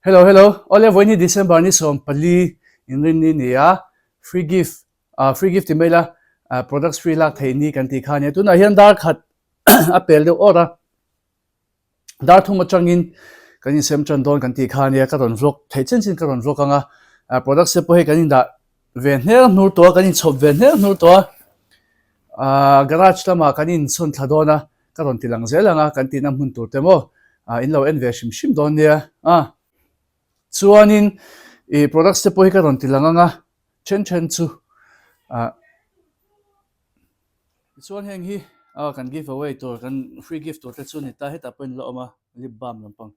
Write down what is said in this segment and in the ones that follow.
Hello hello awle vawiin hi December ni 14 inrinni ni a free gift ah free gift ti mai ila ah products free lak theih ni kan tih kha ania tunah hian dar khat a pel deuh awr a dar thum atangin kan insem tan dawn kan tih kha ania ka rawn vlog theih chin chin ka rawn vlog ang a ah products te pawh hei kan indah ve hner hnur tawh a kan inchhawp ve hner hnur tawh a ah garage lamah kan insawn thla dawn a. Ka rawn ti lang zel ang a, kan tihna hmun tur te maw in lo en ve hrim hrim dawn nia a. Chuanin i products te pawh hi ka rawn ti lang ang a, then then chu ah. Tichuan heng hi kan give away tur kan free gift tur te chu a ni ta, hetah pawh in la awm a, lip balm lampang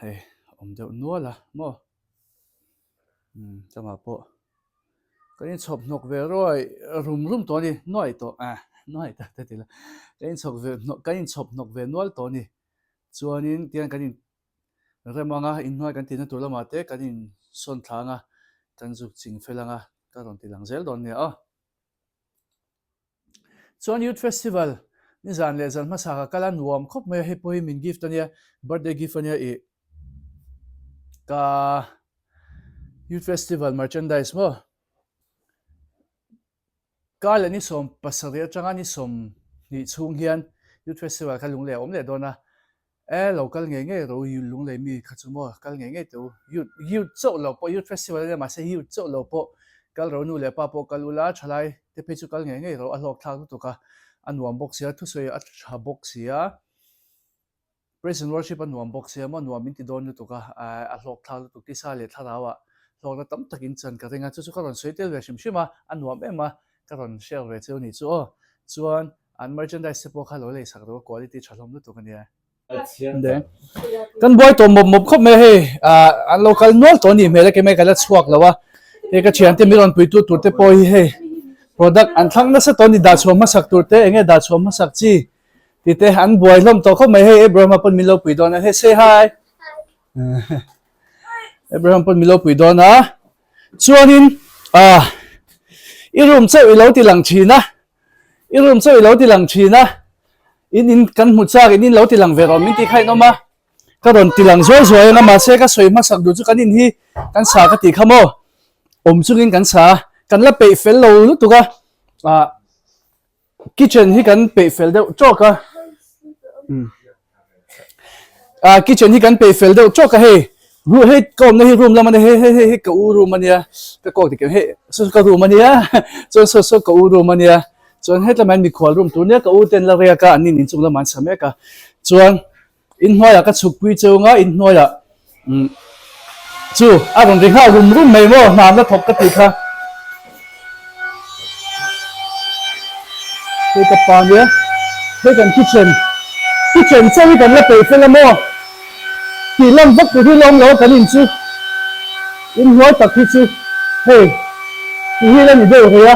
hei awm deuh nual a maw. Umm chungah pawh kan inchhawp hnawk ve ruai rum rum tawh a ni nuai tawh ah nuai tawh te ti la kan inchhawp ve hnawk kan inchhawp hnawk ve nual tawh a ni chuanin tihian kan in rem ang a inhnuai kan tihna tur lamah te kan insawn thla ang a kan zuk ching fel ang a ka rawn ti lang zel dawn nia aw. Chuan Youth Festival nizan leh zan hmasa ka kal a nuam khawp mai a, hei pawh hi min gift a nia, birthday gift a nia ih ka Youth Festival merchandise maw kar leh ni 70 atanga ni 20 chhung hian Youth Festival kha lunglei a awm leh dawn a, E lo kal ngei ngei ro u lunglei mi kha chu maw kal ngei ngei teh u youth youth chauh lo pawh youth festival ania mahse youth chauh lo pawh kal ro nu leh pa pawh kal ula thalai te phei chu kal ngei ngei ro a hlawk thlak lutuk a a nuam bawk sia thusawi a tha bawk sia praise and worship a nuam bawk sia maw nuam in ti dawn lutuk a a hlawk thlak lutuk tisa leh thlarau ah hlawkna tam tak in chan ka ring a chu chu ka rawn sawi tel ve hrim hrim a a nuam em a ka rawn share ve cheu ni chu aw chuan An merchandise te pawh kha lo lei sak ru a quality tha hlawm lutuk ania. Kan buai tawh mawp mawp khawp mai hei ah an lo kal nual tawh a nih hmel a kemai ka la chhuak lo a hei ka thiante mi rawn puitu tur te pawh hi hei product an thlang nasa tawh a ni dah chhuah hmasak tur te enge dah chhuah hmasak chi tih te an buai hlawm tawh khawp mai hei Abraham a pawn min lo pui dawn a hei say hi Abraham pawn min lo pui dawn a chuanin ah i room chauh i lo ti lang thin a. I room chu i lo ti lang thin a, in in kan hmu chak in in lo ti lang ve rawh min tih kha in awm a, ka rawn ti lang zuai zuai ang a mahse ka sawi hmasak duh chu kan in hi kan sa ka tih kha maw awm chungin kan sa a, kan la peih fel lo lutuk a, ah kitchen hi kan peih fel deuh tawk a. Ah kitchen hi kan peih fel deuh tawk a hei ru hei ka awmna hi room lam a nia hei hei hei hei ka u room a nia ka kawk dik em hei saw saw ka room a nia chuan saw saw ka u room a nia chuan hetlai mai mikhual room tur nia ka u ten la riak a an nin inchung lamah an sa mek a chuan inhnuaiah ka chhukpui cheu nga inhnuaiah umm chu a rawn ri nghal rum rum mai maw hna an la thawk ka tih kha hei ka pa nia hei kan kitchen kitchen chauh hi kan la peih fel a maw tih lam vak tur hi la awm lo a kan in chu inhnuai tak hi chu hei tih hi la ni deuh rih a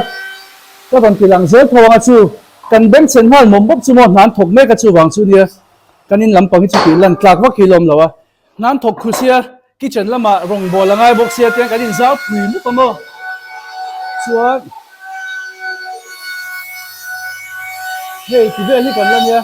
ka rawn ti lang zel tho ang a chu kan bengchhen nghal mawm bawk chu maw hna an thawk mek a chuvang chu nia kan in lampang hi chu tih lan tlak vak hi la awm lo a. Hnan thawk khu sia, kitchen lamah rawngbâwl a ngai bawk sia tiang kan inzau phui mup a maw? Chuan hei ti vel hi kan la nia.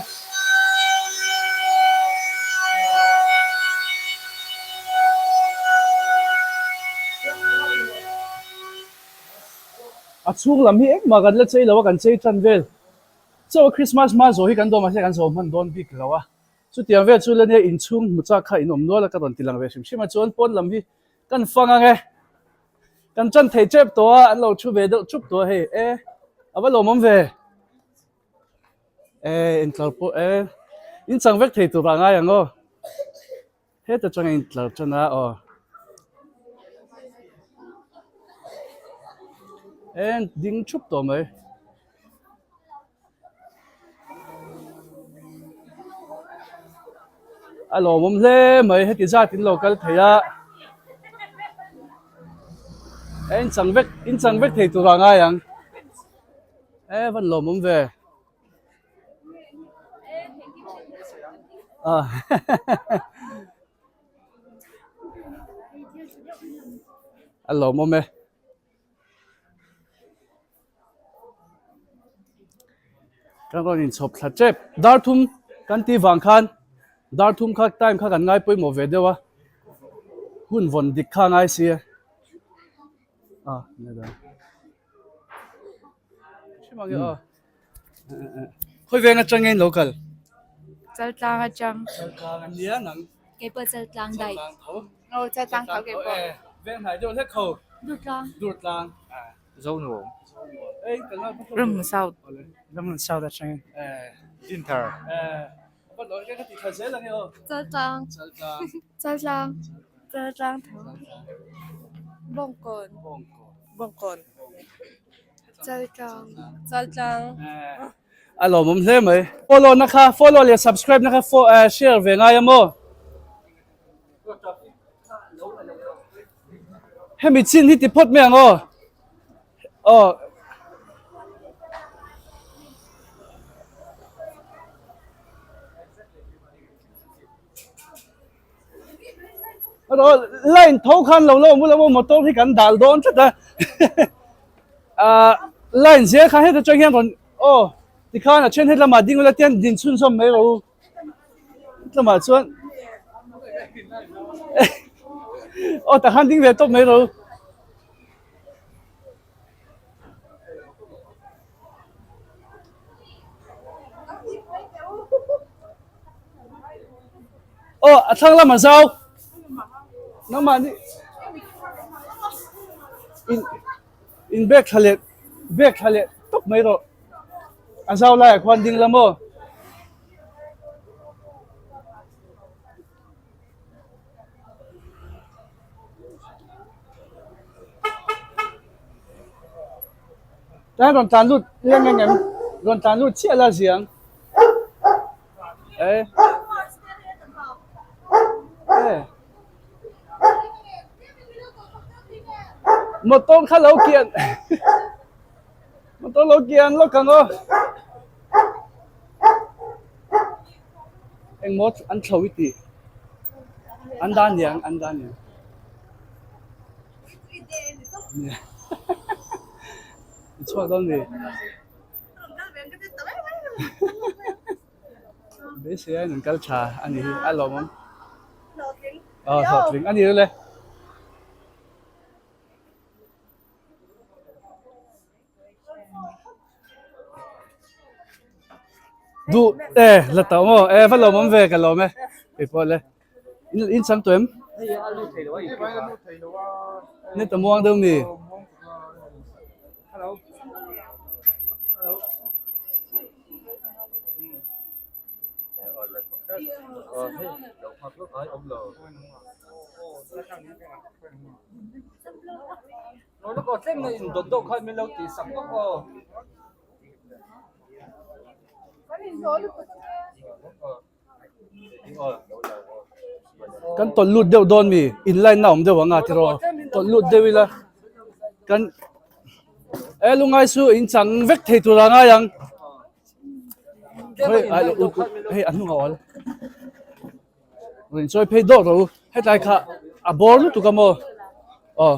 A chhung lam hi engmah kan la chei lo a, kan chei tan vel. Chauh a Christmas hma zawh hi kan dawm mahse kan zawh hman dawn bik lo a. Chutiang vel chu la nia inchhung hmu chak kha in awm nual a ka rawn ti lang ve hrim hrim a chuan pawn lam hi kan fang ang e. Kan tan thei tep tawh a an lo thu ve deuh thup tawh a hei e a va lawmawm ve. E intlar pawh e in chang vek thei tur ah ngai ang aw. Heta tanga intlar tan a aw. E ding thup tawh mai. A lawmawm hle mai heti zat in lo kal thei a e in chang vek in chang vek thei tur ah ngai ang e van lawmawm ve ah a lawmawm e. Kan rawn inchhawp thla tep. Dar thum kan tih vang khan dar thum kha time kha kan ngai pawimawh ve deuh a. Hun vawn dik kha ngai sia. A ni da. Khawi veng atang nge in lo kal? Chaltlang atang. Chaltlang a nia nang. Kei pawh Chaltlang daih. Chaltlang tho. Aw Chaltlang tho kei pawh. Veng hnai deuh hlek ho. Durtlang. Durtlang. Zonuam. Ramhmun South. Ramhmun South atangin. Dinthar. Chaltlang. Chaltlang. Chaltlang tho. Bawngkawn. Bawngkawn. Chaltlang. Chaltlang. A lawmawm hle mai. Follow na kha follow leh subscribe na kha share ve ngai a maw? Hemi chin hi ti phawt mai ang aw. Aw. Line tho khan lo lo awm ula motor hi kan dal dawn tlat a. Ah line zel khan heta chuan hian rawn aw tikhan a then hetlama ding ula tian din chhunzawm mai rawh u. Tlama chuan aw takhan ding ve tawp mai rawh u. Aw a thlang lama zau nangmahni in in bag thla leh bag thla leh tawp mai rawh a zau laiah khuan ding la maw. Tlai rawn tlan lut leng eng em rawn tlan lut chiah la ziang e e motor kha lo kian motor lo kian lawk ang aw. Engmaw an thlo i tih? An dan niang, an dan niang. I chhuak dawn mi? Beisei aiin an kal tha a ni hi, a lawmawm. Aw hlawhtling a ni le. Duh e la tawh maw e va lawmawm ve ka lawm e keipawh le in chang tawh em ni ta muang deuh mi. Kan tawlh lut deuh dawn mi in line na awm deuh ang a tiraw tawlh lut deuh ila kan e lungai chu in chang vek thei tur a ngai ang hei hei a hnung a awl. Rawn chawi phei dawk rawh u hetlai kha a bawr lutuk a maw aw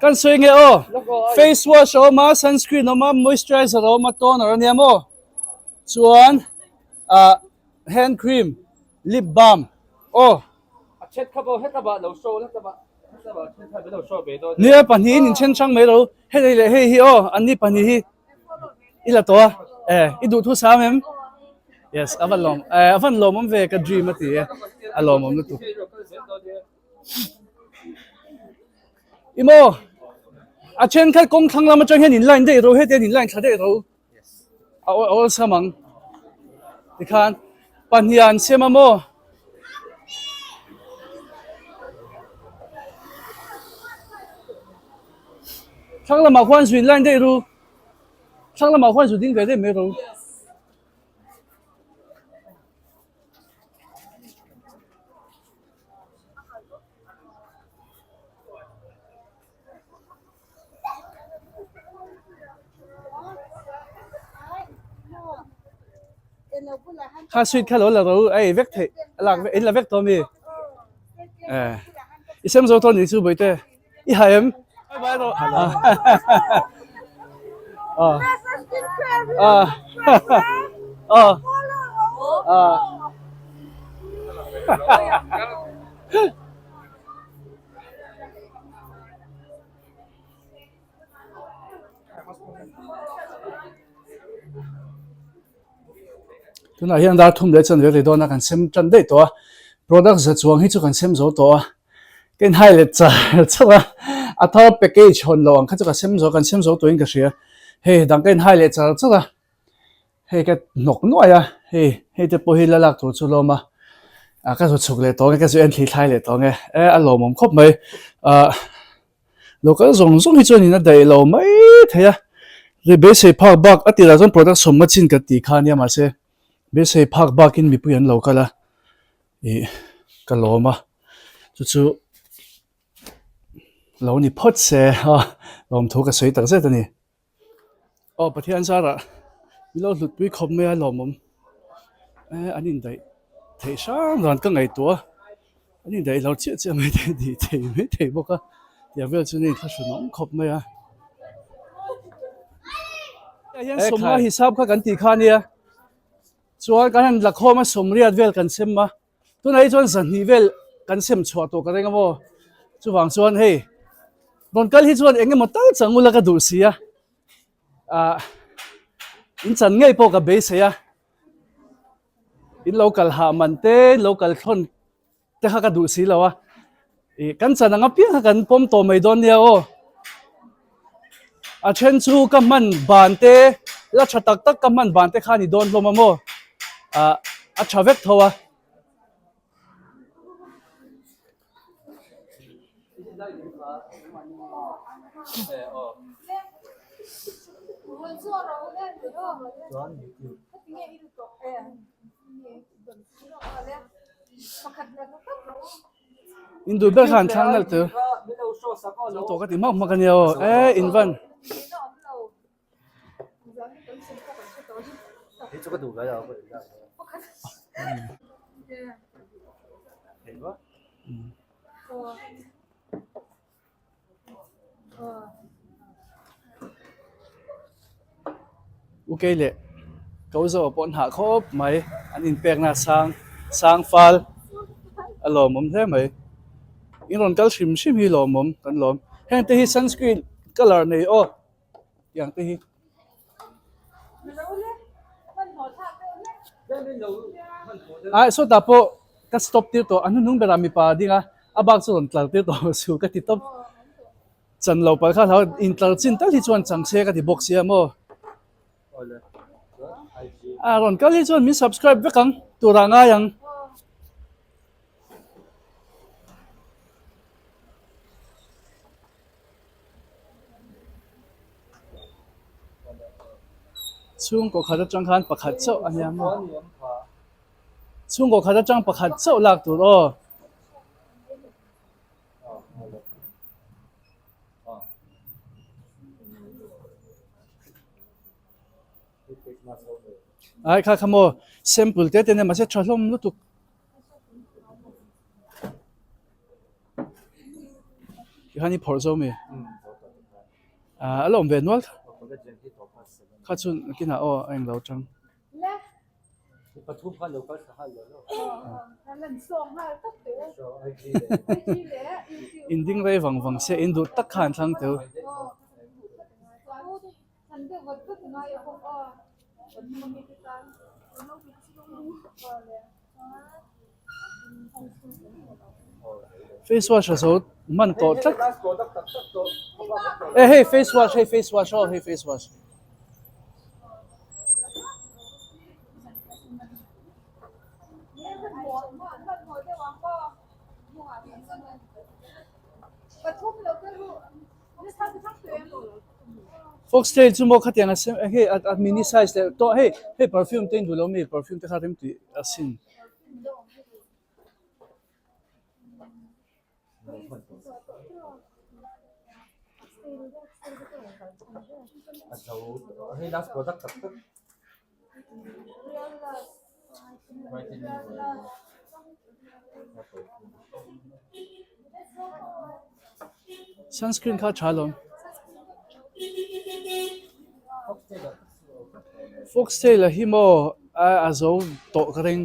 kan sawi nge aw face wash a awm a sunscreen a awm a moisturizer a awm a toner a nia maw chuan ah hand cream lip balm aw nia pahnihin in then hrang mai rawh u hei leh hei hi aw an ni pahnih hi. I la tawh a, e i duh thu sam em? Yes, a van lawm, e a van lawmawm ve ka dream a ti e, a lawmawm lutuk. I maw, a thenkhat kawng thlang lam atang hian in line daih ro, hetiang in line thla daih ro. A awlsam ang. Tikhan pahnih an siam a maw? Thlang lamah khuan zu in line daih ru. Thlang lamah khuan zu ding ve daih mai ru. Kha sweet kha lo la ro ei vek theih a lak vek in la vek tawh mi eh i sem zo tawh ni chu bawihte i ha em ah ah ah ah. Tunah hian dar thum leh chuan ve ri dawn a kan sem tan daih tawh a product za chuang hi chu kan sem zo tawh a ka inhai leh char char a a thar package hawn loh ang kha chu ka sem zo kan sem zo tawhin ka hria hei dang ka inhai leh char char a hei ka hnawk nuai a hei hei te pawh hi la lak tur chu lawm a ah ka zu chhuk leh tawh ang e ka zu en thli thlai leh tawh ang e e a lawmawm khawp mai ah. Local zawng zawng hi chuan in a daih lo mai thei a, ri beisei phak bak a tirah chuan product sawmna chin ka tih kha ania mahse beisei phak bakin mipui an lo kal a ih ka lawm a chu chu lo ni phawt se a lawmthu ka sawi tak zet a ni. Aw Pathian zarah min lo hlut pui khawp mai a lawmawm e an indaih theih hrang dan ka ngaihtuah a an indaih lo chiah chiah mai thei tih thei mai thei bawk a tiang vel chu ni thlahrunawm khawp mai a. Hei hian sawmnga hisap kha kan tih kha ania chuan kan han lakhawm a sawmriat vel kan sem a. Tunah hi chuan zahnih vel kan sem chhuah tawh ka ring a maw? Chuvang chuan hei rawn kal hi chuan eng emaw tal chang ula ka duh si a, ah in chan ngei pawh ka beisei a, in lo kal hah man te, in lo kal thlawn te kha ka duh si lo a, ih kan chan ang apiang kha kan pawm tawh mai dawn nia aw. A then chu ka hman ban te la tha tak tak ka hman ban te kha a ni dawn hlawm a maw ah a tha vek tho a. In duh ber khan thlang nalh tur tawh ka ti hmak hmak ania aw e in van U kei leh ko zawh pawh an hah khawp mai an inpekna sang sang fal a lawmawm hle mai in rawn kal hrim hrim hi lawmawm kan lawm heng te hi sunscreen colour nei aw tiang te hi. Ai sawtah pawh ka stop tir tawh a hnuhnung berah mipa a ding a a bak chu rawn tlar tir tawh su ka ti tawp chan lo palh kha hlau intlar chin tal hi chuan chang se ka ti bawk sia maw a rawn kal hi chuan min subscribe vek ang turah ngai ang. Chhungkaw khat atang khan pakhat chauh a nia maw? Chhungkaw khat atang pakhat chauh lak tur aw. Ai kha kha maw sample te te nia mahse tha hlawm lutuk. Tikhan i phawrh zo mi ah a la awm ve nual kha chu nakinah aw a englo tang. In ding rei vang vang se in duh tak khan thlang teu. Face wash a zo hman tawh tlat e hei face wash hei face wash aw hei face wash. Foxtail chu maw khatiang a sem hei a mini size leh tawh hei hei perfume te in duh lo mi perfume te kha rem tih a sin. Sunscreen kha tha lawm. Foxtail a hi maw a zo tawh ka ring.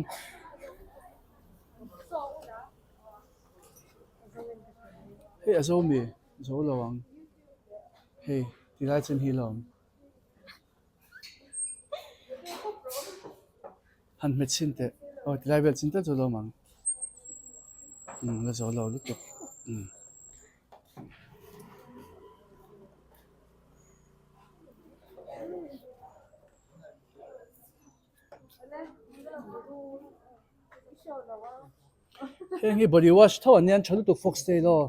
Hei a zo mi zo lo ang hei tilai chin hi lawm han hmet chhin teh aw tilai vel chin tal chu lawm ang umm la zo lo lutuk umm. Heng hi body wash tho an nia an tha lutuk foxtail aw.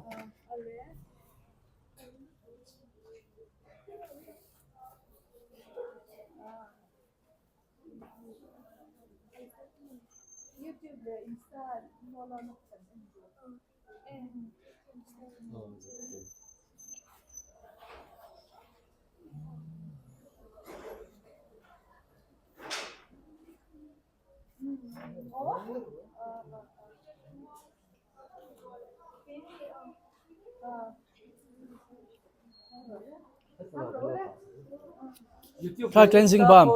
Kha cleansing balm.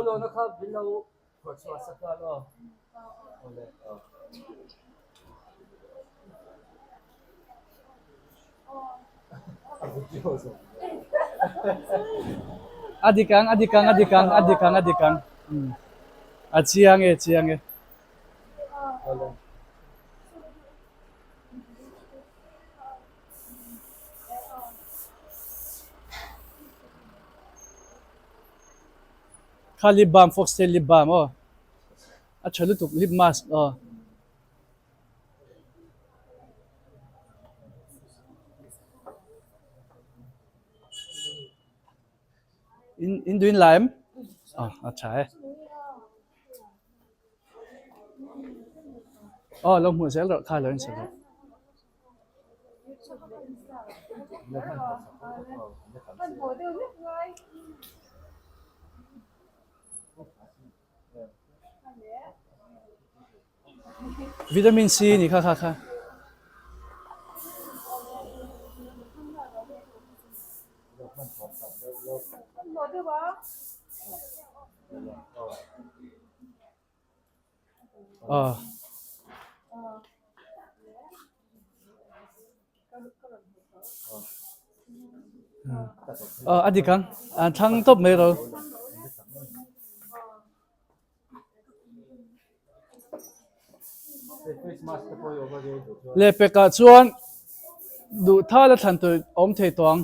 A dik ang, a dik ang, a dik ang, a dik ang, a dik ang. A chiang e, chiang e. Kha lip balm, foxtail lip balm aw. A tha lutuk lip mask aw. In in duin lai em? Aw a tha e. Aw lo hmuh zel rawh kha lo in sa rawh. Vitamin C ni kha kha kha. Aw. Aw a dik ang. An thlang tawp mai ro. Lehpekah chuan duh thal a thlan tur awm thei tawh ang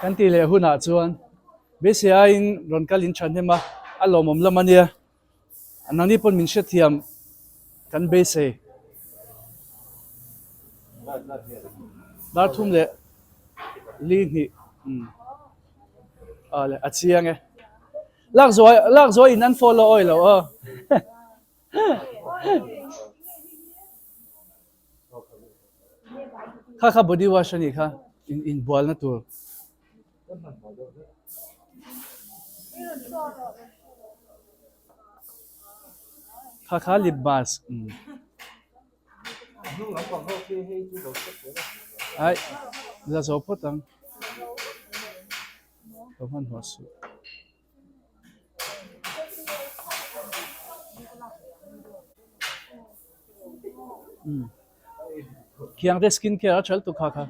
kan tih leh hunah chuan beisei aiin rawn kal in thahnem a, a lawmawm lam a nia. Nangni pawn min hrethiam kan beisei. Dar thum leh li hnih a leh a chiang e. Lak zuai lak zuai in an follow awi lo aw. Kha kha body wash a nih kha in inbual na tur. Kha kha lip mask. Ai la zo phawt ang. Lo hmanhmawh suh. Khiang te skin care a tha lutuk kha kha.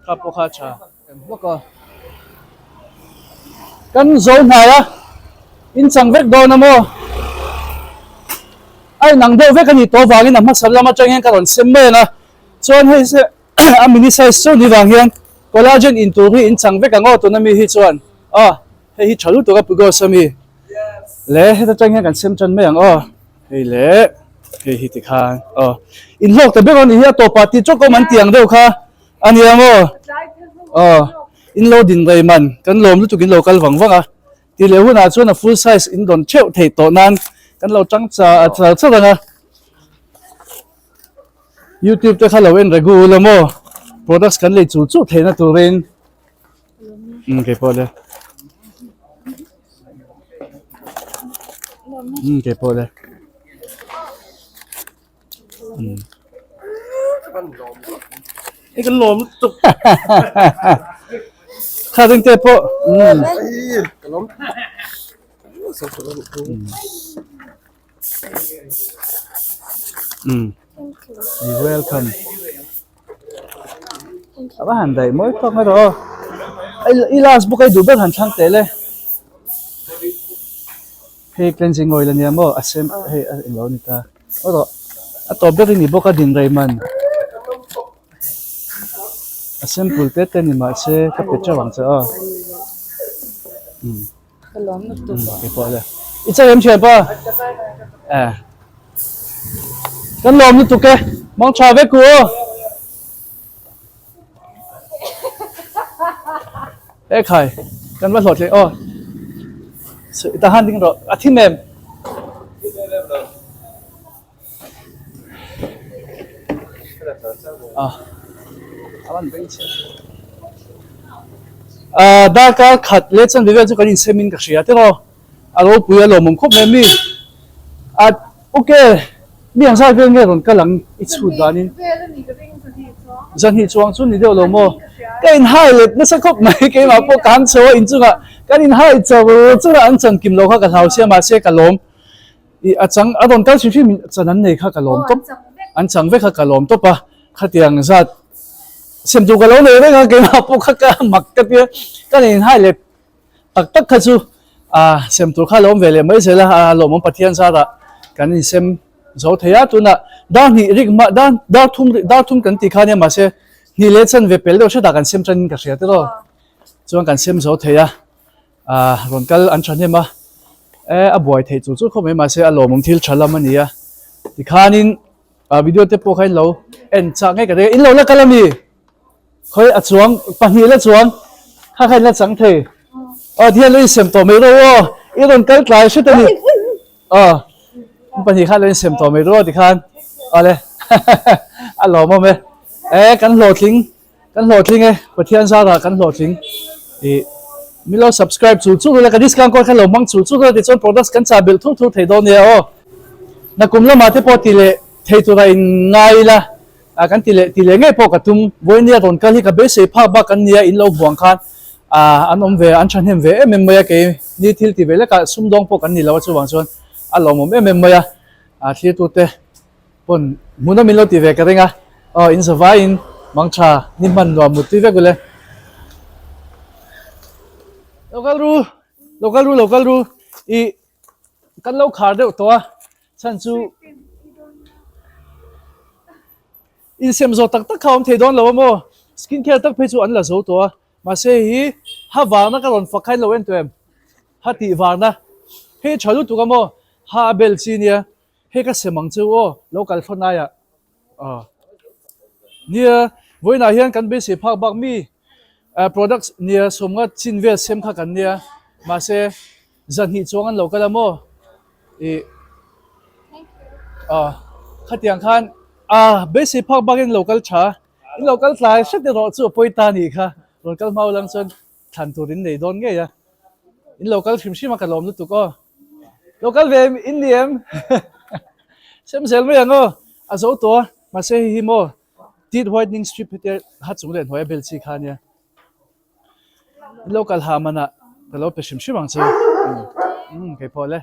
Kha pawh kha a tha. Kan bawk a. Kan zo hnai a, in chang vek dawn a maw? A inang deuh vek a nih tawh avangin a hmasa lam atang hian ka rawn sem mai ang a, chuan hei se a mini size chu ni vang hian collagen in tur hi in chang vek ang aw tuna mi hi chuan aw hei hi tha lutuk a Pugos a mi le heta tang hian kan sem tan mai ang aw hei le hei hi tikhan aw in hlawk ta ber a ni hi a tawpah tih chawk awm an tih ang deuh kha. A nia maw? Aw, in lo din rei man, kan lawm lutuk in lo kal vang vang a. Tih leh hunah chuan a full size in dawn theuh theih tawh nan kan lo tang char char ang a. YouTube te kha lo en regu ula maw? Products kan lei chur chur theihna turin. Umm keipawh le. Umm keipawh le. Hei kan lawm lutuk. Kha ding te pawh. Ka lawm. Umm. You welcome. A va han daih mawi tawk mai rawh aw. I last book a i duh ber han thlang teh le. Hei cleansing oil ania maw a sem hei a englo a ni ta. Aw rawh a tawp ber i ni bawk a din rei man. A simple te te ni mahse ka pe teuh ang che aw. Umm. Ka lawm lutuk. Umm keipawh le. I chei em thian pa? Eh. Kan lawm lutuk e. Mang tha vek u aw. E khai. Kan va hlawh tleh aw. Ta han ding rawh. A thim em? Ah darkar khat leh chuan vel chu kan insem in ka hria tiraw a ropui a lawmawm khawp mai mi a ok mi ang zat vel nge rawn kal ang i chhut danin zahnih chuang chu ni deuh lo maw ka inhai let nasa khawp mai keimah pawh ka han chho a inchungah kan inhai char char a an chankim lo kha ka hlau sia mahse ka lawm. I a chang a rawn kal hrim hrim in chan an nei kha ka lawm tawp an chang vek kha ka lawm tawp a khatiang zat sem tur ka lo nei reng a keimah pawh kha ka mak ka tia ka nei inhai leh tak tak kha chu a sem tur kha lo awm ve leh mai zel a a lawmawm Pathian zarah kan insem zo thei a tunah dar hnih rik mah dar dar thum dar thum kan tih kha nia mahse hnih leh chanve pel deuh hretah kan sem tan in ka hria tiraw chuan kan sem zo thei a. Ah rawn kal an thahnem a e a buai theih chu chu khawp mai mahse a lawmawm thil tha lam a ni a tikhanin ah video te pawh kha in lo en chak ngei ka ring a in lo la kal a mi khawi a chuang pahnih la chuang kha kha in la chang thei aw tihian lo insem tawh mai rawh aw i rawn kal tlai hret a ni aw pahnih khan lo insem tawh mai rawh tikhan awle a lawmawm e e kan hlawhtling. Kan hlawhtling e, Pathian zarah kan hlawhtling. Ih, min lo subscribe chul chul ula, ka discount code kha lo hmang chul chul ula tichuan products kan chah belh thur thur thei dawn nia aw. Nakum lamah te pawh ti leh thei tura in ngai ila, ah kan ti leh ti leh ngei pawh ka tum. Vawinia rawn kal hi ka beisei phak bak an nia, in lo buang khan ah an awm ve, an thahnem ve em em mai a, kei ni thil ti ve lekah sumdawng pawh kan ni lo a, chuvang chuan a lawmawm em em mai a, ah thlirtute. Pawn hmun a min lo ti ve ka ring a, aw in zavai in mang tha ni hman nuam mut tui vek ule. Lo kal ru, lo kal ru, lo kal ru, i kan lo khar deuh tawh a, chhan chu insem zawh tak tak kha a awm thei dawn lo a maw, skin care tak phei chu an la zo tawh a, mahse hi ha varna ka rawn fak kha in lo en tawh em, ha tih varna hei tha lutuk a maw, ha a bel chi nia. Hei ka sem ang cheu aw, lo kal thlawt nai ah. Aw. Nia, vawiinah hian kan beisei phak bak mi products nia sawmnga chin vel sem kha kan nia, mahse zahnih chuang an lo kal a maw? Ih. Aw, khatiang khan a beisei phak bakin lo kal tha, in lo kal tlai hret erawh chu a pawi ta nih kha, rawn kal hma ulang chuan thlan tur in nei dawn ngei a, in lo kal hrim hrim a ka lawm lutuk aw. Lo kal ve in ni em? Sem zel mai ang aw. A zo tawh a, mahse hei hi maw teeth whitening strip hetia ha chung leh hnuaia bel chi kha ania. In lo kal ha manah ka lo pe hrim hrim ang che. Umm keipawh le.